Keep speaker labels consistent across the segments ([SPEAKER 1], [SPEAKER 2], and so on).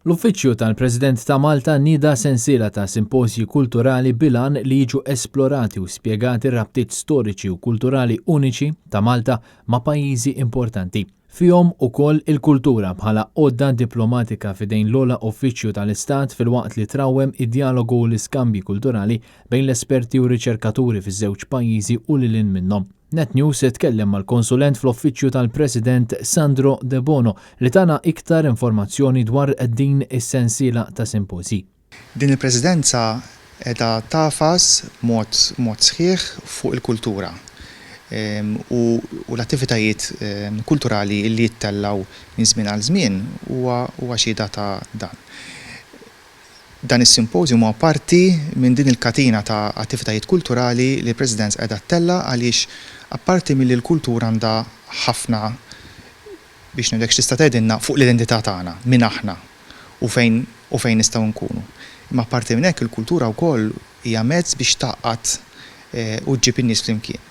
[SPEAKER 1] L-Uffiċċju tal-President ta' Malta nieda sensiela ta' simposji kulturali bil-għan li jiġu esplorati u spjegati r-rabtiet storiċi u kulturali uniċi ta' Malta ma' pajjiżi importanti. Fihom ukoll il-kultura bħala għodda diplomatika f'idejn l-ogħla uffiċċju tal-Istat filwaqt li trawwem id-djalogu u l-iskambji kulturali bejn l-esperti u r-riċerkaturi fiż-żewġ pajjiżi u lil hinn minnhom. Net News tkellem mal-konsulent fl-Uffiċċju tal-President Sandro Debono li tana iktar informazzjoni dwar din is-sensiela ta' simpożji.
[SPEAKER 2] Din il-Presidenza qiegħda tagħfas b'mod mod sħiħ fuq il-kultura u l-attivitajiet kulturali li jittellgħu minn żmien għal żmien huwa huwa xhieda ta' dan. Dan is-symposium huwa parti minn din il-katina ta' attivitajiet kulturali li l-Presidenza qiegħda ttella' għaliex apparti milli l-kultura għandha ħafna biex ngħidlek x'tista' tgħidilna fuq l-identità tagħna, min aħna u fejn u fejn nistgħu nkunu. Imma apparti minn hekk il-kultura wkoll hija mezz biex tgħaqqad u ġġib in-nies flimkien.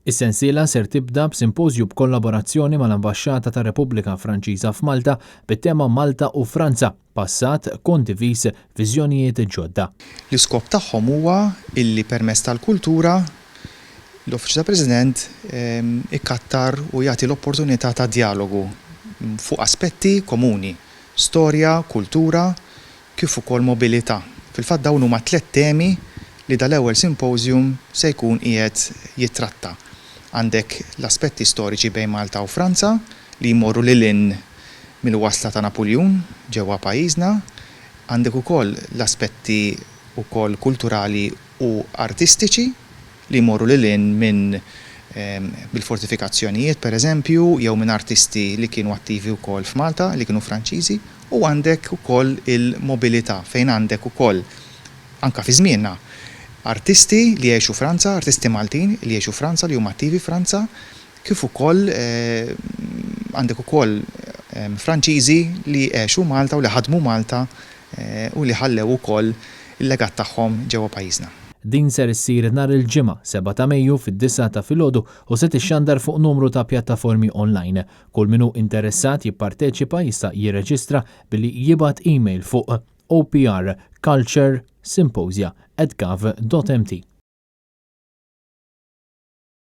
[SPEAKER 1] Is-sensiela ser tibda b'simpożju b'kollaborazzjoni mal-Ambaxxata tar-Repubblika Franċiża f'Malta bit-tema Malta u Franza, Passat kondiviż, viżjonijiet ġodda.
[SPEAKER 2] L-iskop tagħhom huwa illi permezz tal-kultura l-Uffiċċju tal-President ikattar u jagħti l-opportunità ta' djalogu fuq aspetti komuni, storja, kultura, kif ukoll mobilità. Fil-fatt dawn huma t-tlett temi li dal-ewwel symposium se jkun qiegħed jittratta. Għandek l-aspetti storiċi bejn Malta u Franza li jmorru lil hinn mill-wasla ta' Napuljun ġewwa pajjiżna. Għandek ukoll l-aspetti wkoll kulturali u artistiċi li jmorru lil hinn minn bil-fortifikazzjonijiet per eżempju jew minn artisti li kienu attivi wkoll f'Malta li kienu Franċiżi u għandek ukoll il-mobilità fejn għandek ukoll anke fi żmienna artisti li jgħixu Franza, artisti Maltin li jgħixu Franza li huma attivi Franza kif ukoll għandek ukoll Franċiżi li għexu Malta u li ħadmu Malta u li ħallew ukoll il-legat tagħhom ġewwa pajjiżna.
[SPEAKER 1] Din ser issir nhar il-Ġimgħa, 7 ta' Mejju fid-disgħa ta' filgħodu u se tixxandar fuq numru ta' pjattaformi online. Kull min hu interessat jipparteċipa jista' jirreġistra billi jibgħat email fuq oprculturesymposia@gov.mt.